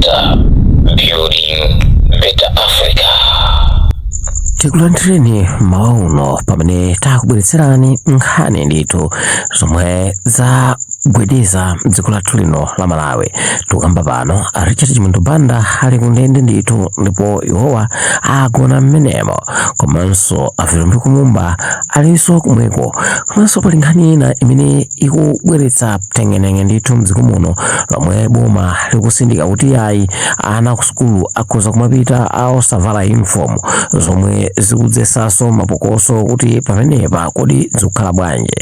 Center, building better Africa. Tikulandireni mmawa uno pamene takubweretserani nkhani ndithu zomwe zagwedeza dziko lathu lino la Malawi. Tikukamba pano, a Richard Chimwendo Banda ali kundende ndithu, ndipo iwowa agona mmenemo, komanso a Vitumbiko Mumba alinso komweko. Komanso pali nkhani ina imene ikubweretsa teng'eneng'e ndithu mdziko muno, lomwe boma likusindika kuti ayi, ana ku sukulu akhoza kumapita osavala uniform, zomwe zikudzetsanso mapokoso kuti pamenepa kodi zikukhala bwanji.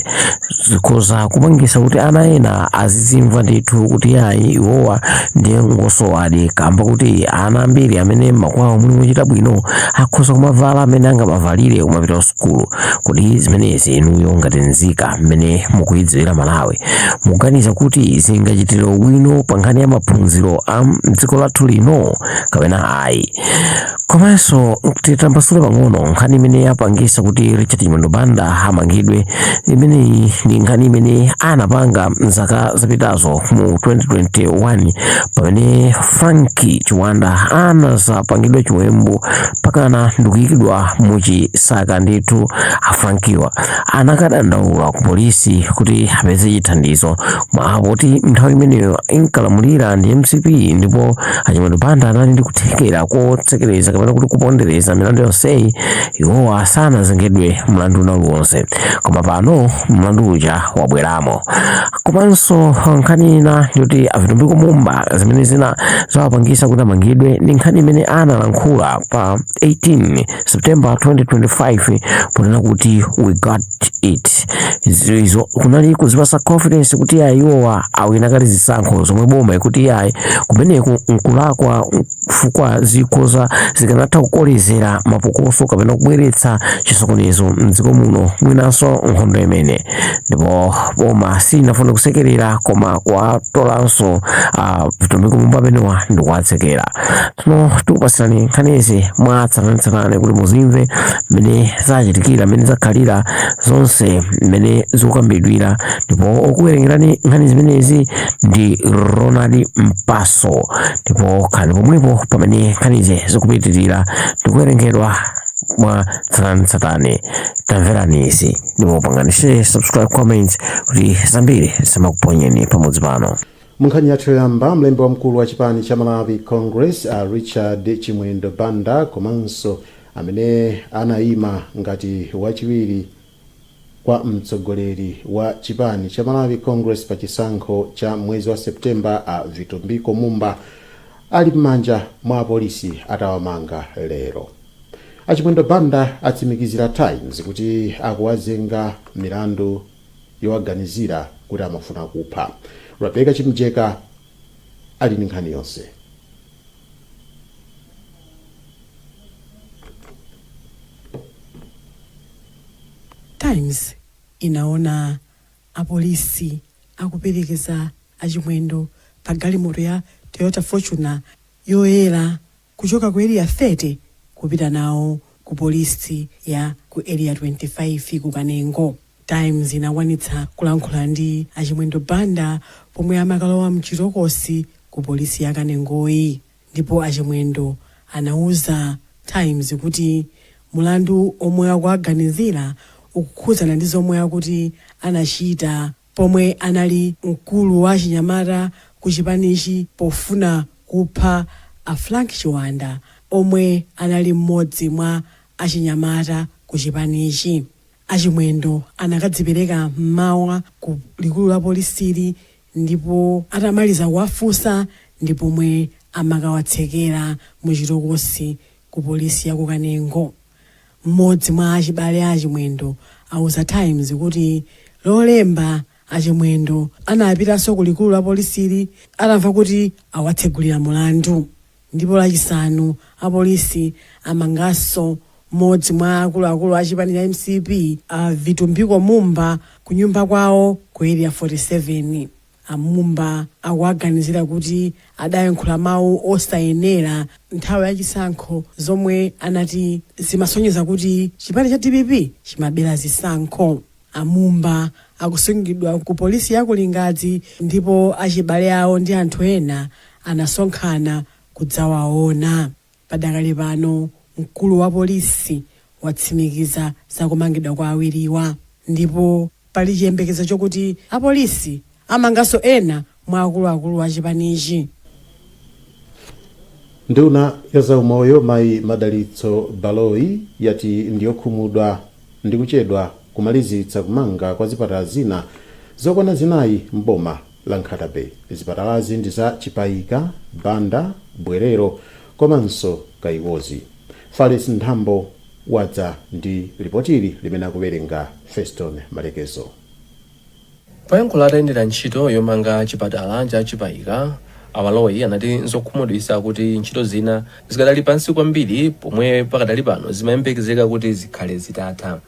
Zikhoza kupangisa kuti ana ena azizimva ndithu kuti ayi, iwowa ndiye ngosowadi, kamba kuti ana ambiri amene makwawo muli muchita bwino akhoza kumavala amene angamavalire kumapita ku sukulu. Kodi zimenezi inuyo ngati nzika mmene mukuyidziwira Malawi, mukuganiza kuti zingachitire ubwino pa nkhani ya maphunziro a mdziko lathu lino kapena ayi? Komanso titambasule pang'ono nkhani imene yapangisa kuti Richard Chimwendo Banda amangidwe. Imeneyi ndi nkhani imene anapanga mzaka zapitazo mu 2021, pamene Frank Chiwanda anazapangidwa chiwembu pakana ndikuyikidwa muchisaka ndithu. A Frankiwa anakadandaula ku polisi kuti apeze chithandizo, koma poti nthawi imeneyo inkalamulira ndi MCP ndipo a Chimwendo Banda anali ndi kuthekera kotsekereza kapena kuti kupondereza milandu yonseyi, iwowa sanazengedwe mlandu uliwonse. Koma pano mlandu uja wabweramo. Komanso nkhani ina ndikuti a Vitumbiko Mumba, zimene zina zawapangisa kuti amangidwe ndi nkhani imene analankhula pa 18 September 2025, ponena kuti "We got it". Izo kunali kuzipasa confidence kuti ayi, iwowa awina kale zisankho, zomwe boma ikuti ayi, kumeneku nkulakwa, chifukwa zikhoza zikanatha kukolezera mapokoso kapena kubweretsa chisokonezo mdziko muno, mwinanso nkhondo imene. Ndipo boma silinafune kusekerera, koma kuwatolanso Vitumbiko Mumba amenewa ndikuwatsekera. Tsono tikupasirani nkhanizi mwa tsatanetsatane kuti muzimve mmene zachitikira, mmene zakhalira zonse, mmene zikukambidwira. Ndipo okuwerengerani nkhani zimenezi ndi Ronald Mpaso, ndipo khalani pomwepo pamene nkhanizi zikupitirira ndikuwerengedwa mwa tsatanetsatane. Tamverani izi ndipo pangani share, subscribe, comment kuti zambiri zimakuponyeni pamodzi pano. Munkhani yathu yoyamba, mlembi wamkulu wa chipani cha Malawi Congress, Richard Chimwendo Banda, komanso amene anayima ngati wachiwiri kwa mtsogoleri wa chipani cha Malawi Congress pa chisankho cha mwezi wa Septemba, a Vitumbiko Mumba, ali m'manja mwa apolisi atawamanga lero. Achimwendo Banda atsimikizira Times kuti akuwazenga milandu yowaganizira kuti amafuna kupha. Rebecca Chimjeka ali ndi nkhani yonse. Times inaona apolisi akuperekeza Achimwendo pa galimoto ya Toyota Fortuner yoyera kuchoka ku Area 30 kupita nawo ku polisi ya ku Area 25 ku Kanengo. Times inakwanitsa kulankhula ndi Achimwendo Banda pomwe amakalowa mchitokosi ku polisi ya Kanengoyi, ndipo Achimwendo anauza Times kuti mulandu omwe akuwaganizira ukukhudzana ndi zomwe akuti anachita pomwe anali mkulu wa achinyamata ku chipanichi pofuna kupha a Frank Chiwanda omwe anali mmodzi mwa achinyamata ku chipanichi. Achimwendo anakadzipereka mmawa ku likulu la polisili ndipo atamaliza kuwafunsa ndi pomwe amakawatsekera mu chitokosi ku polisi ya ku Kanengo. Mmodzi mwa achibale a Achimwendo auza Times kuti Lolemba Achimwendo anapitanso ku likulu la polisili atamva kuti awatsegulira mulandu. Ndipo Lachisanu apolisi amanganso mmodzi mwa akuluakulu a chipani cha mcp, a Vitumbiko Mumba, kunyumba kwawo ku Area 47. A Mumba akuwaganizira kuti adayankhula mawu osayenera nthawi ya chisankho, zomwe anati zimasonyeza kuti chipani cha dpp chimabera zisankho. A Mumba akusungidwa ku polisi ya ku Lingadzi ndipo achibale awo ndi anthu ena anasonkhana Kudzawaona. Padakali pano mkulu wa polisi watsimikiza zakumangidwa kwa awiriwa, ndipo pali chiyembekezo chokuti apolisi amanganso ena mwa akuluakulu a chipanichi. Nduna ya zaumoyo, Mayi Madalitso Baloyi, yati ndiyokhumudwa ndi kuchedwa kumalizitsa kumanga kwa zipatala zina zokwana 4 mboma la Nkhata Bay. Zipatalazi ndi za Chipayika, Banda, Bwerero komanso Kayiwozi. Fales Nthambo wadza ndi lipotili limene akuwerenga Feston Malekezo. Poyankhula atayendera ntchito yomanga chipatala cha Chipayika, a Baloyi anati nzokhumudwitsa kuti ntchito zina zikadali pansi kwambiri pomwe pakadali pano zimayembekezeka kuti zikhale zitatha.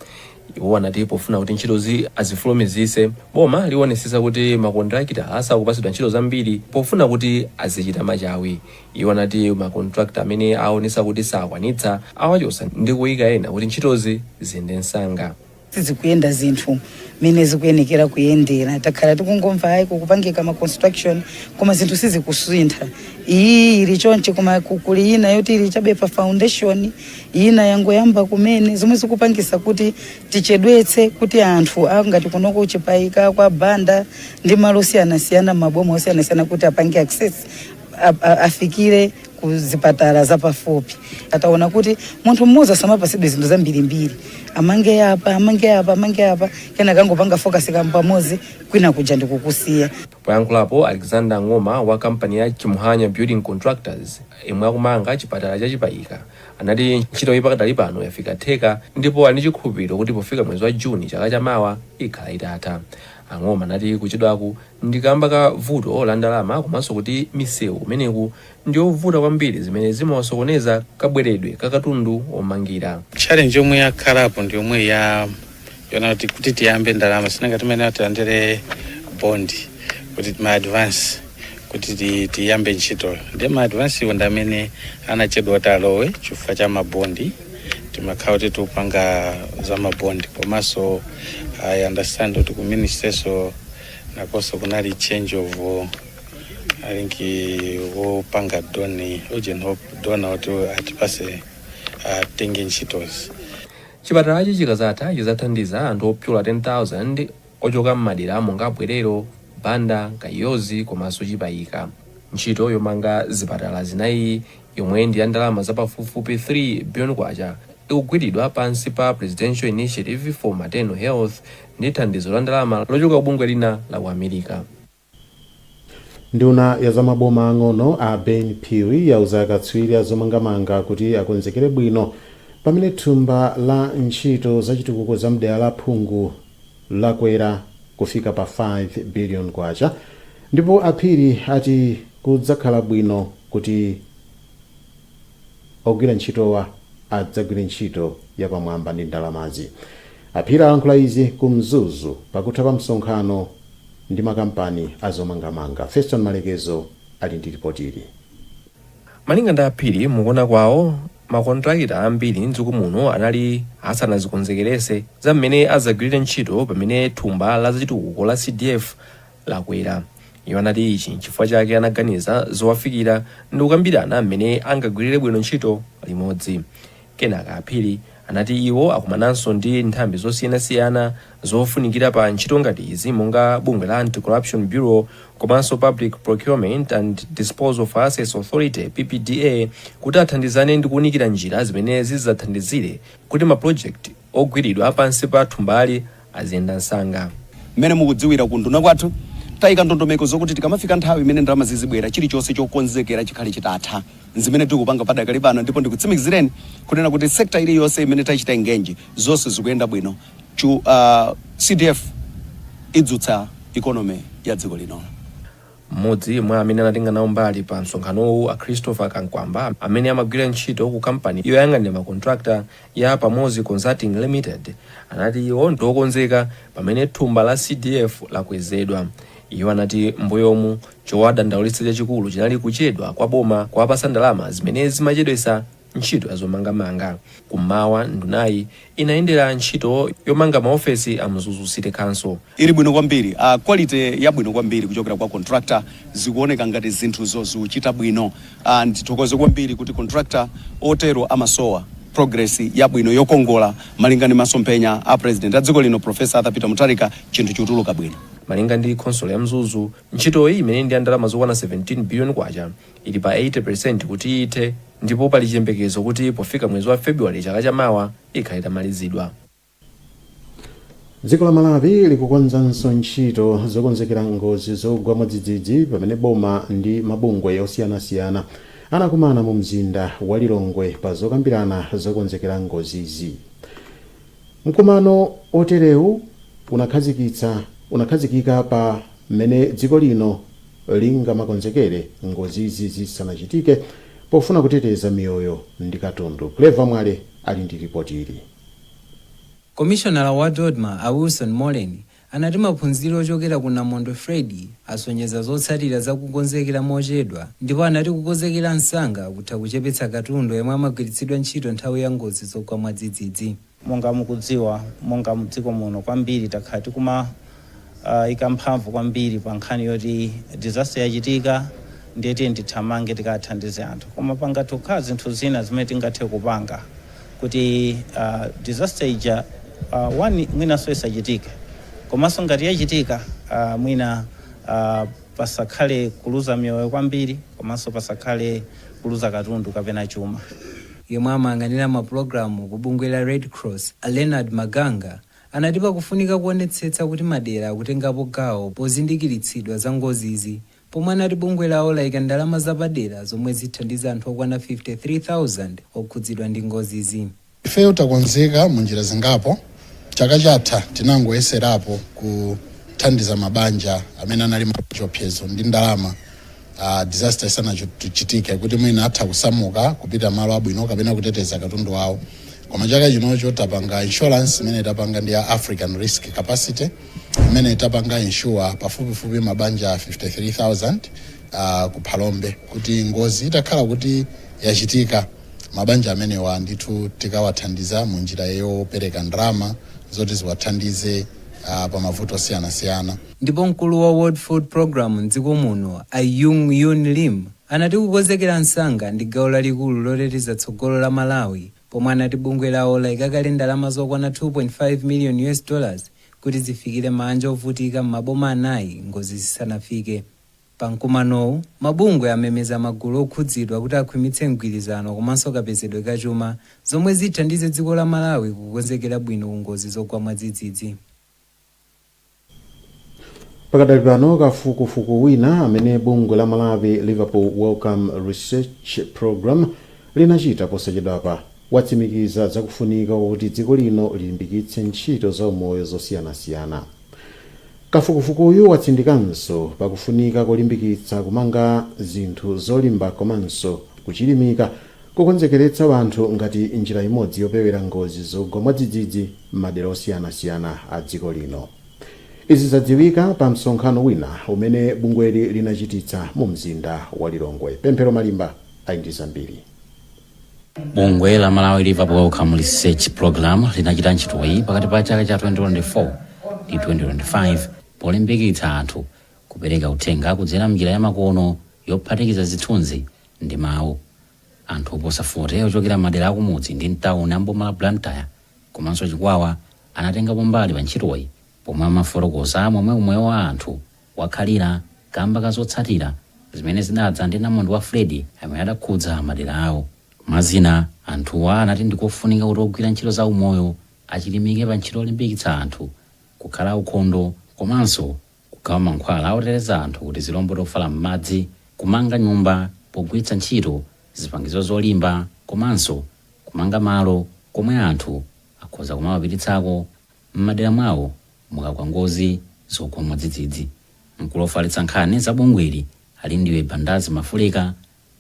Iwo anati pofuna kuti ntchitozi azifulumizise, boma liwonesesa kuti makontrakita asakupatsidwa ntchito zambiri pofuna kuti azichita machawi. Iwo anati makontrakta amene aonesa kuti sakwanitsa awachotsa ndi kuyika ena kuti ntchitozi ziyende msanga. Sizikuyenda zinthu mene zikuyenekera kuyendera. Takhala tikungomva, hayi, kukupangika ma construction, koma zinthu sizikusintha. Iyi ili chonchi, koma kuli ina yoti ili chabe pa foundation, ina yangoyamba kumene, zomwe zikupangisa kuti tichedwetse kuti anthu angati kunoko Chipayika, kwa Banda ndi malo osiyanasiyana, maboma osiyanasiyana, kuti apange access, afikire ku zipatala zapafupi. Ataona kuti munthu mmodzi asamapasidwe zinthu zambirimbiri, amange apa, amange apa, amange apa, kena kangopanga focus pamodzi, kwina kuja ndikukusiya. Poyankhulapo, Alexander Ng'oma wa kampani ya Chimuhanya Building Contractors imwe akumanga chipatala cha Chipayika anati ntchito iyi pakadali pano yafika theka ndipo ali ndi chikhulupiriro kuti pofika mwezi wa Juni chaka chamawa ikhala itatha. Ang'oma anati kuchedwaku ndi kamba ka vuto la ndalama komanso kuti misewu kumeneku ndiyovuta kwambiri, zimene zimawasokoneza kabweredwe ka katundu omangira. Challenge yomwe yakhalapo ndi yomwe ya yona kuti tiyambe ndalama sinanga timene tilandire bond kuti ma advance kuti tiyambe ntchitoyo. Ndi ma advance iwo ndi amene anachedwa kuti alowe chifukwa cha mabondi. Timakhala kuti tikupanga za mabondi, komanso I understand kuti ku ministry nakonso kunali change of, I think, wopanga donor, urgent hope donor kuti atipase, atenge ntchitozi. Chipatalachi chikazatha chidzathandiza anthu opyola 10,000 ochoka m'madera monga Bwerero, Banda, Kayozi komanso Chipayika. Ntchito yomanga zipatala zinayi, yomwe ndi ya ndalama zapafupifupi 3 billion kwacha, ikugwiridwa pansi pa Presidential Initiative for Maternal Health ndi thandizo la ndalama lochoka kubungwe lina la ku America. Nduna ya zamaboma ang'ono, a Ben Phiri, yauza akatswiri azomangamanga kuti akonzekere bwino pamene thumba la ntchito zachitukuko za mdera la phungu lakwera kufika pa 5 billion kwacha. Ndipo aphiri ati kudzakhala bwino kuti ogwira ntchitowa adzagwire ntchito yapamwamba ndi ndalamazi. Aphiri alankhula izi ku Mzuzu pakutha pa msonkhano ndi makampani azomangamanga. Feston Malekezo ali ndi ripoti ili. Malinga ndi aphiri, mukuona kwawo makontrakita ambiri mdziko muno anali asanazikonzekerese za mmene adzagwirire ntchito pamene thumba la zachitukuko la CDF lakwera. Iwo anati ichi nchifukwa chake anaganiza zowafikira ndi kukambirana mmene angagwirire bwino ntchito limodzi. Kenaka aphiri anati iwo akumananso ndi nthambi zosiyanasiyana zofunikira pa ntchito ngati izi, monga bungwe la Anti-Corruption Bureau komanso Public Procurement and Disposal of Assets Authority, PPDA, kuti athandizane ndi kuwunikira njira zimene zidzathandizire kuti mapulojekiti ogwiridwa pansi pa thumbali aziyenda msanga. Mmene mukudziwira, ku nduna kwathu tayika ndondomeko zokuti tikamafika nthawi imene ndalama zizibwera, chilichonse chokonzekera chikhale chitatha, zimene tikupanga padakali pano. Ndipo ndikutsimikizireni kunena kuti sector iliyonse imene tachita engage, zonse zikuyenda bwino. CDF idzutsa economy ya dziko lino. Mmodzi mwa amene anatenga nawo mbali pa msonkhanowu, a Christopher Kankwamba, amene amagwira ntchito ku kampani yoyang'anira makontrakta ya Pamozi Consulting Limited, anati iwo ndiokonzeka pamene thumba la CDF lakwezedwa. Iwo anati mbuyomu chowadandaulitsa chachikulu chinali kuchedwa kwa boma kuwapasa ndalama zimene zimachedwesa ntchito ya zomangamanga. Kummawa, ndunayi inayendera ntchito yomanga maofesi a Mzuzu City Council. Ili bwino kwambiri, quality yabwino kwambiri kuchokera kwa contractor. Zikuoneka ngati zinthuzo zikuchita bwino. Ndithokoze kwambiri kuti contractor otero amasowa. Progress yabwino yokongola malinga ndi masomphenya a President a dziko lino, Professor Arthur Peter Mutharika, chinthu chikutuluka bwino. Malinga ndi khonsolo ya Mzuzu, ntchitoyi, imene ndi ya ndalama zokwana 17 billion kwacha, ili pa 80% kuti ithe, ndipo pali chiyembekezo kuti pofika mwezi wa Februwale chaka chamawa ikhale itamalizidwa. Dziko la Malawi likukonzanso ntchito zokonzekera ngozi zogwa mwadzidzidzi pamene boma ndi mabungwe osiyanasiyana anakumana mu mzinda wa Lilongwe pa zokambirana zokonzekera ngozizi. Mkumano oterewu unakhazikika pa mmene dziko lino lingamakonzekere ngozizi zisanachitike pofuna kuteteza miyoyo ndi katundu. Clever Mwale ali ndi ripoti ili. Komishonala wa DoDMA, a Wilson Moleni, anati maphunziro ochokera ku Namondwe Freddy asonyeza zotsatira za kukonzekera mochedwa, ndipo anati kukonzekera msanga kutha kuchepetsa katundu yemwe amagwiritsidwa ntchito nthawi ya ngozi zogwa mwadzidzidzi. Monga mukudziwa, monga mudziko muno kwambiri takhala tikuma ika mphamvu kwambiri pa nkhani yoti disaster yachitika, ndiye tiye ndithamange tikathandize anthu, koma pangathe kukhala zinthu zina zimene tingathe kupanga kuti disaster ija one, mwinanso isachitike, komanso ngati yachitika, mwina pasakhale kuluza miyoyo kwambiri, komanso pasakhale kuluza katundu kapena chuma. Yemwe amayang'anira mapulogalamu ku bungwe la Red Cross, a Leonard Maganga, anati pakufunika kuonetsetsa kuti madera akutengapo gawo pozindikiritsidwa za ngozizi, pomwe anati bungwe lawo layika ndalama zapadera zomwe zithandiza anthu okwana 53,000 okhudzidwa ndi ngozizi. Ifeyo takonzeka munjira zingapo. Chaka chatha tinangoyeserapo kuthandiza mabanja amene anali machiopsezo ndi ndalama disaster isanachitike, kuti mwina atha kusamuka kupita malo abwino kapena kuteteza katundu wawo. Koma chaka chinocho tapanga insurance imene tapanga ndi ya African Risk Capacity, imene tapanga insure pafupifupi mabanja 53,000 ku Phalombe, kuti ngozi itakhala kuti yachitika, mabanja amenewa ndithu tikawathandiza mu njira yopereka ndalama zoti ziwathandize pa mavuto osiyanasiyana. Ndipo mkulu wa World Food Program mdziko muno, a Yung Yun Lim, anati kukonzekera msanga ndi gawo lalikulu loteteza tsogolo la Malawi, pomwe anati bungwe lawo layika kale ndalama zokwana 2.5 million US dollars kuti zifikire mabanja ovutika m'maboma anayi ngozi zisanafike. Pa mkumanowu, mabungwe amemeza magulu okhudzidwa kuti akhwimitse mgwirizano komanso kapezedwe kachuma zomwe zithandize dziko la Malawi kukonzekera bwino ku ngozi zogwa mwadzidzidzi. Pakadali pano, kafukufuku wina amene bungwe la Malawi Liverpool Wellcome Research Program linachita posachedwapa watsimikiza zakufunika kuti dziko lino lilimbikitse ntchito za umoyo zosiyanasiyana. Kafukufukuyu watsindikanso pakufunika kolimbikitsa kumanga zinthu zolimba komanso kuchilimika kukonzekeretsa anthu ngati njira imodzi yopewera ngozi zogwa mwadzidzidzi m'madera osiyanasiyana a dziko lino. Izi zadziwika pa msonkhano wina umene bungweli linachititsa mu mzinda wa Lilongwe. Pemphero Malimba ali ndi zambiri. Bungwe la Malawi Liverpool Wellcome Research Program linachita ntchitoyi pakati pa chaka cha 2024 ndi 2025 polimbikitsa anthu kupereka uthenga kudzera mnjira ya makono yophatikiza zithunzi ndi mawu. Anthu oposa 40 ochokera madera akumudzi ndi mtawuni a mboma la Blantyre komanso Chikwawa anatengapo mbali pa ntchitoyi, pomwe amafotokoza momwe umoyo wa anthu wakhalira kamba ka zotsatira zimene zinadza ndi namondwe wa Freddy amene adakhudza madera awo. Mwazina, anthuwa anati ndikofunika kuti ogwira ntchito za umoyo achilimike pa ntchito yolimbikitsa anthu kukhala ukhondo komanso kugawa mankhwala oteteza anthu kuti zilombo tofala m'madzi, kumanga nyumba pogwiritsa ntchito zipangizo zolimba komanso kumanga malo komwe anthu akhoza kumawapititsako m'madera mwawo mukagwa ngozi zogwa mwadzidzidzi. Mkulu ofalitsa nkhani za bungweli, Alindiwe Bandazi Mafuleka,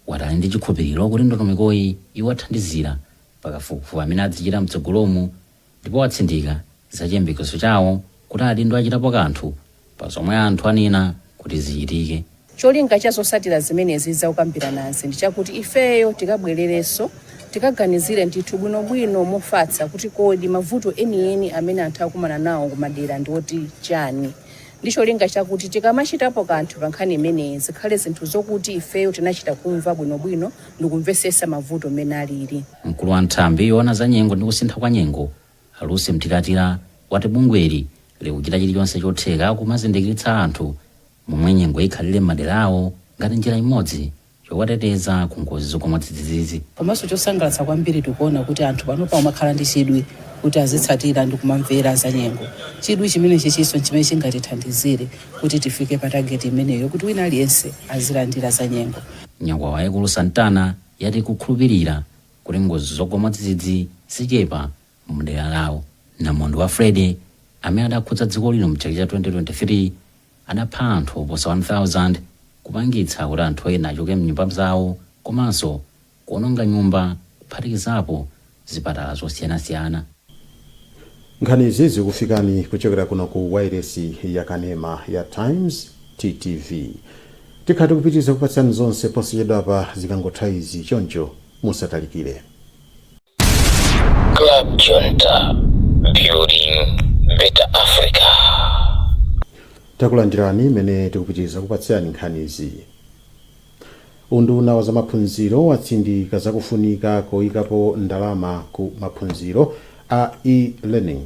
wati ali ndi chikhulupiriro kuti ndondomekoyi iwathandizira pakafukufuku amene adzichita mtsogolomu, ndipo watsindika za chiyembekezo chawo kuti adindo achitapo kanthu pa zomwe anthu anena kuti zichitike. Cholinga cha zotsatira zimenezi zakukambiranazi ndi chakuti ifeyo tikabwererenso Tikaganizire ndithu bwinobwino mofatsa kuti kodi mavuto enieni amene anthu akumana nawo kumadera ndi oti chani, ndi cholinga chakuti tikamachitapo kanthu pa nkhani imeneyi zikhale zinthu zokuti ifeyo tinachita kumva bwinobwino ndikumvesesa mavuto mmene alili. Mkulu wa nthambi yoona za nyengo ndi kusintha kwa nyengo, a Lucy Mtilatila, wati bungweli likuchita chilichonse chotheka kumazindikiritsa anthu momwe nyengo ikhalire m'madera awo ngati njira imodzi yowateteza ku ngozi zogwa mwadzidzidzi. Komanso chosangalatsa kwambiri, tikuona kuti anthu panopa umakhala ndi chidwi kuti azitsatira ndi kumamvera za nyengo. Chidwi chimenechi chinso chimene chingatithandizire kuti tifike pa target imeneyo, kuti wina aliyense azilandira za nyengo. Nyakwawa yaikulu Santana yati kukhulupirira kuti ngozi zogwa mwadzidzidzi zichepa mdera lawo. Namondwe wa Freddy amene adakhudza dziko lino mchaka cha 2023 adapha anthu oposa 1000, kupangitsa kuti anthu ena achoke mnyumba zawo komanso kuononga nyumba kuphatikizapo zipatala zosiyanasiyana. Nkhanizi zikufikani kuchokera kuno ku wailesi ya kanema ya Times TTV. Tikhala tikupitiriza kupatsani zonse posachedwapa zikangotha izi, choncho musatalikire. Club Junta, building better Africa. Takulandirani imene tikupitiriza kupatsirani nkhanizi. Unduna wa zamaphunziro watsindika zakufunika koyikapo ndalama ku maphunziro a e-learning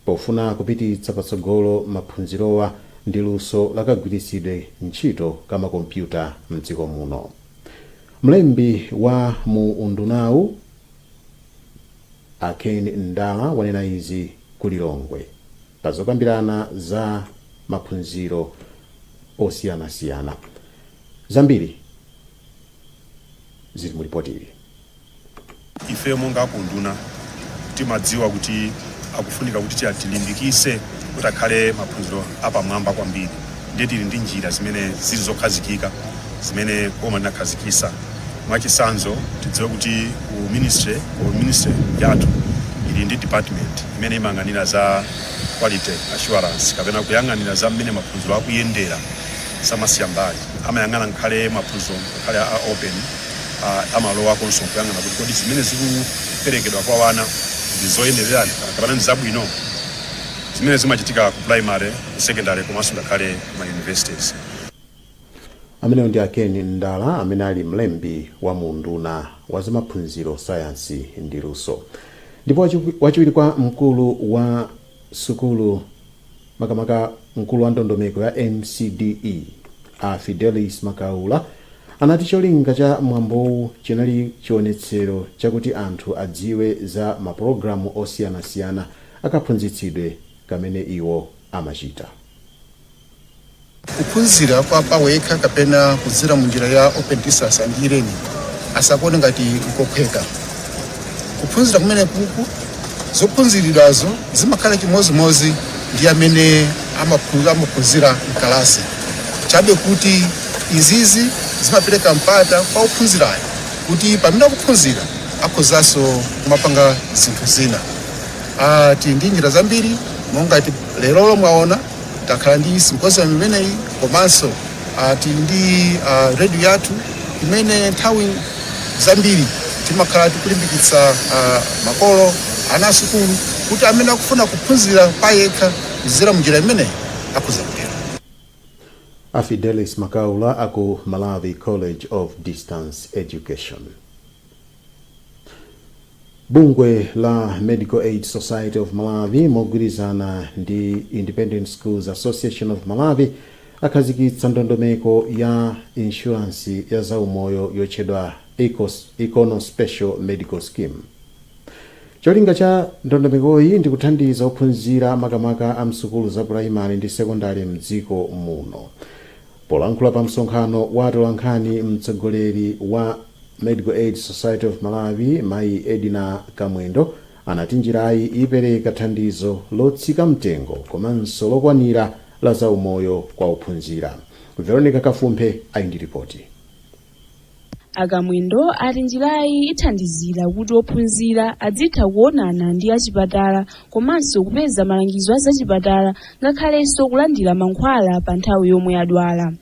pofuna kupititsa patsogolo maphunzirowa ndi luso lakagwiritsidwe ntchito ka makompyuta mdziko muno. Mlembi wa mu undunawu, a Ken Ndala, wanena izi ku Lilongwe pazokambirana za maphunziro osiyanasiyana. Zambiri zili mu ripoti ili. Ife monga kunduna timadziwa kuti akufunika kuti tilimbikise kuti akhale maphunziro apamwamba kwambiri, ndiye tili ndi njira zimene zili zokhazikika zimene boma linakhazikisa. Mwachitsanzo, tidziwe kuti ku ministry yathu ili ndi department imene imayang'anira za quality assurance kapena kuyang'anira za mmene maphunziro akuyendera. Samasiya mbali, amayang'ana nkhale maphunziro ngakhale a open, amalowakonso kuyang'ana kuti kodi zimene zikuperekedwa kwa wana ndi zoyenererani kapena ndi zabwino, zimene zimachitika ku primary, ku secondary komanso ngakhale ma universities. Amenewo ndi a Ken Ndala amene ali mlembi wa munduna wa zamaphunziro, sayansi ndi luso. Ndipo wachiwiri kwa mkulu wa sukulu, makamaka mkulu wa ndondomeko ya MCDE, a Fidelis Makaula, anati cholinga cha mwambowu chinali chionetsero chakuti anthu adziwe za mapulogalamu osiyanasiyana akaphunzitsidwe kamene iwo amachita. Kuphunzira kwa pawekha kapena kudzera mu njira ya open distance and e-learning asakuone ngati nkophweka. Kuphunzira kumene kuku zophunziridwazo zimakhala chimozimozi ndi amene amaphunzira mkalasi, chabe kuti izizi zimapereka mpata kwa ophunzirayo kuti pamene akuphunzira akhozanso kumapanga zinthu zina. Tili ndi njira zambiri, monga lerolo mwaona takhala ndi symposium imeneyi, komanso tili ndi radio yathu imene nthawi zambiri timakhala tikulimbikitsa makolo, ana asukulu, kuti amene akufuna kuphunzira payekha kudzera munjira imeneyi akhoza kutero. A Fidelis Makaula aku Malawi College of Distance Education. Bungwe la Medical Aid Society of Malawi mogwirizana ndi Independent Schools Association of Malawi akhazikitsa ndondomeko ya inshuransi ya zaumoyo yotchedwa Econo Special Medical Scheme. Cholinga cha ndondomekoyi ndi kuthandiza ophunzira, makamaka a msukulu za puraimali ndi sekondari mdziko muno. Polankhula pa msonkhano wa atolankhani, mtsogoleri wa Medical Aid Society of Malawi, mayi Edina Kamwendo, anati njirayi ipereka thandizo lotsika mtengo komanso lokwanira la zaumoyo kwa ophunzira. Veronica Kafumphe ali ndi ripoti. Akamwendo ati njirayi ithandizira kuti ophunzira adzitha kuonana ndi achipatala komanso kupeza malangizo a zachipatala, ngakhalenso kulandira mankhwala pa nthawi yomwe adwala.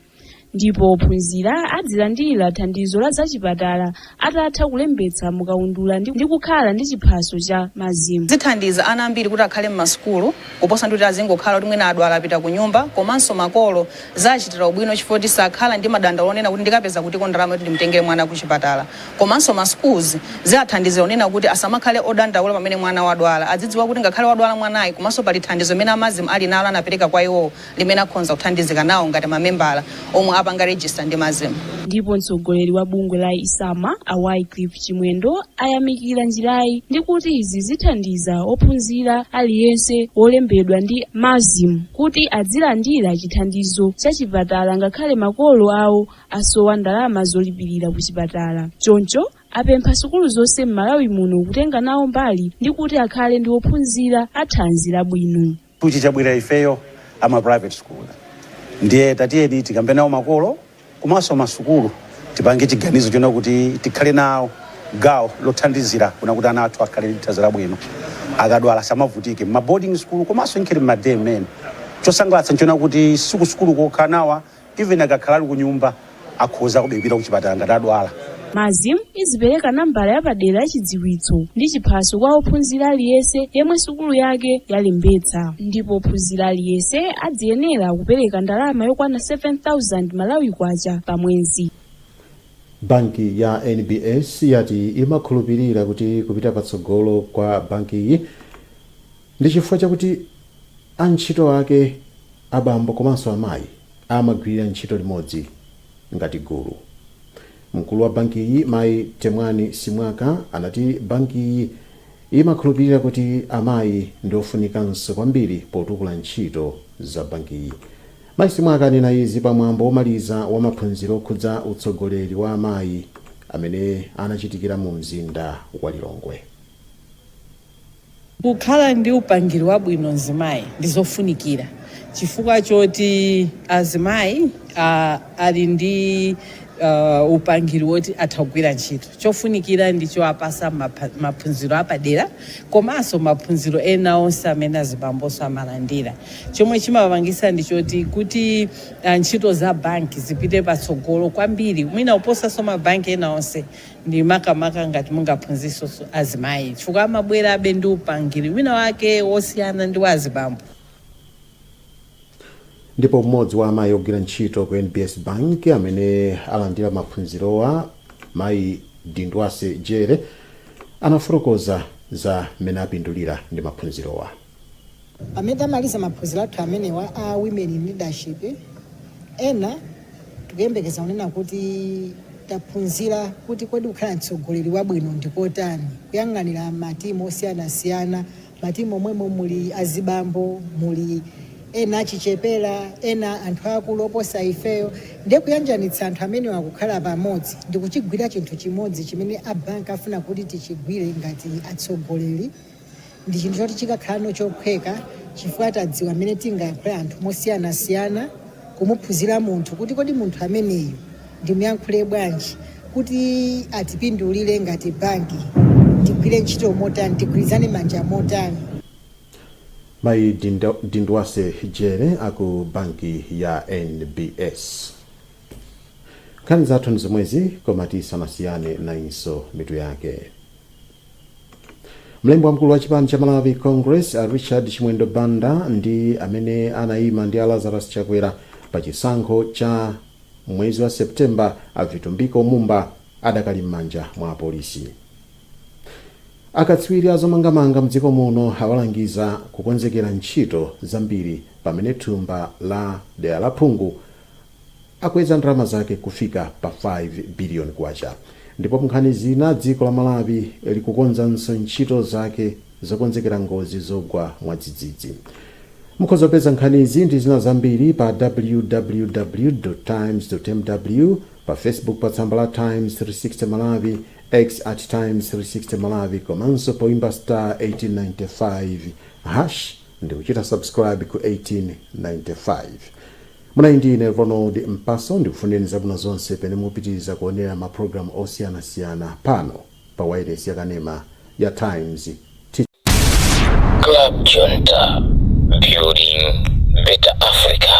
Ndipo ophunzira adzilandira thandizo la zachipatala atatha kulembetsa mukaundula ndi kukhala ndi chiphaso cha MASM. Zithandiza ana ambiri kuti akhale mmasukulu kuposa ndi kuti azingokhala kuti mwina adwala apita ku nyumba. Komanso makolo zachitira ubwino chifukwa kuti sakhala ndi madandaulo onena kuti ndikapeza kutiko ndalama kuti ndimtengere mwana ku chipatala. Komanso ma schools ziathandizira onena kuti asamakhale odandaula pamene mwana wadwala, adzidziwa kuti ngakhale wadwala mwanayi, komanso pali thandizo limene a MASM ali nalo, anapereka kwa iwowo, limene akhonza kuthandizika nawo ngati mamembala omwe apanga register ndi MASM. Ndipo mtsogoleri wa bungwe la ISAMA, a Wycliffe Chimwendo, ayamikira njirayi ndi kuti izi zithandiza ophunzira aliyense wolembedwa ndi MASM kuti adzilandira chithandizo cha chipatala ngakhale makolo awo asowa ndalama zolipirira ku chipatala. Choncho apempha sukulu zonse m'Malawi muno kutenga nawo mbali ndi kuti akhale ndi ophunzira athanzi labwino. Tuchi chabwera ifeyo ama private school, ndiye tatiyeni tikambe nawo makolo komanso masukulu, tipange chiganizo chona kuti tikhale nawo gawo lothandizira kuna kuti ana athu akhale ndi thanzi labwino, akadwala samavutike ma boarding school komanso inkhili mma day mmene. Chosangalatsa nchona kuti sikusukulu kokha nawa, even akakhala ali kunyumba akhoza kubepita kuchipatala ngati adwala. MASM izipereka nambala yapadera ya chidziwitso ndi chiphaso kwa ophunzira aliyense yemwe sukulu yake yalembetsa, ndipo ophunzira aliyense adziyenera kupereka ndalama yokwana 7000 Malawi kwacha pa mwezi. Banki ya NBS yati imakhulupirira kuti kupita patsogolo kwa bankiyi ndi chifukwa chakuti antchito ake, abambo komanso amayi, amagwirira ntchito limodzi ngati gulu. Mkulu wa bankiyi, Mayi Temwani Simwaka, anati bankiyi imakhulupirira kuti amayi ndi ofunikanso kwambiri potukula ntchito za bankiyi. Mayi Simwaka anena izi pamwambo womaliza wa maphunziro okhudza utsogoleri wa amayi amene anachitikira mu mzinda wa Lilongwe. Kukhala ndi upangiri wabwino mzimayi ndi zofunikira chifukwa choti azimayi ali ndi upangiri woti atha kugwira ntchito. Chofunikira ndicho apasa maphunziro apadera komanso maphunziro ena onse amene azibambonso amalandira. Chomwe chimapangisa ndichoti kuti ntchito za banki zipite patsogolo kwambiri, mwina kuposanso mabanki ena onse, ndi makamaka ngati mungaphunzisenso azimayi, chifukwa amabwerabe ndi upangiri wina wake wosiyana ndi wa azibambo. Ndipo mmodzi wa amayi ogwira ntchito ku NBS Bank amene alandira maphunzirowa, Mayi Dindwase Jere, anafotokoza za mmene apindulira ndi maphunzirowa. Pamene tamaliza maphunziro athu amenewa a Women in Leadership, ena tikuyembekeza kunena kuti taphunzira kuti kodi kukhala mtsogoleri wabwino ndikotani, kuyang'anira matimu osiyanasiyana, matimu omwemo muli azibambo, muli ena achichepera, ena anthu akulu oposa ifeyo, ndiye kuyanjanitsa anthu amenewa kukhala pamodzi ndi kuchigwira chinthu chimodzi chimene a bank afuna kuti tichigwire ngati atsogoleri, ndi chinthu choti chikakhalano chophweka, chifukwa tadziwa mmene tingayankhule anthu mosiyanasiyana, kumuphunzira munthu kuti kodi munthu ameneyu ndimuyankhule bwanji kuti atipindulire ngati banki, tigwire ntchito motani, tigwirizane manja motani. Mayi Dindwase Jere aku banki ya NBS. Nkhani zathu ndi zomwezi, koma tisanasiyane, nayinso mitu yake. Mlembi wamkulu wa chipani cha Malawi Congress, a Richard Chimwendo Banda, ndi amene anayima ndi a Lazarus Chakwera pa chisankho cha mwezi wa Septemba, a Vitumbiko Mumba, adakali m'manja mwa apolisi. Akatswiri azomangamanga mdziko muno awalangiza kukonzekera ntchito zambiri pamene thumba la dera la phungu akweza ndalama zake kufika pa 5 billion kwacha. Ndipo nkhani zina, dziko la Malawi likukonzanso ntchito zake zokonzekera ngozi zogwa mwadzidzidzi. Mukhoza kupeza nkhanizi ndi zina zambiri pa www times mw, pa Facebook pa tsamba la Times 360 Malawi, X at Times 360 Malawi, komanso poimba star 1895 hash ndi kuchita subscribe ku 1895. Munali ndi ine Ronald Mpaso. Ndikufunireni zabwino zonse pene mupitiriza kuonera mapulogalamu osiyanasiyana pano pa wireless yakanema ya Times. Club Junta, building better Africa.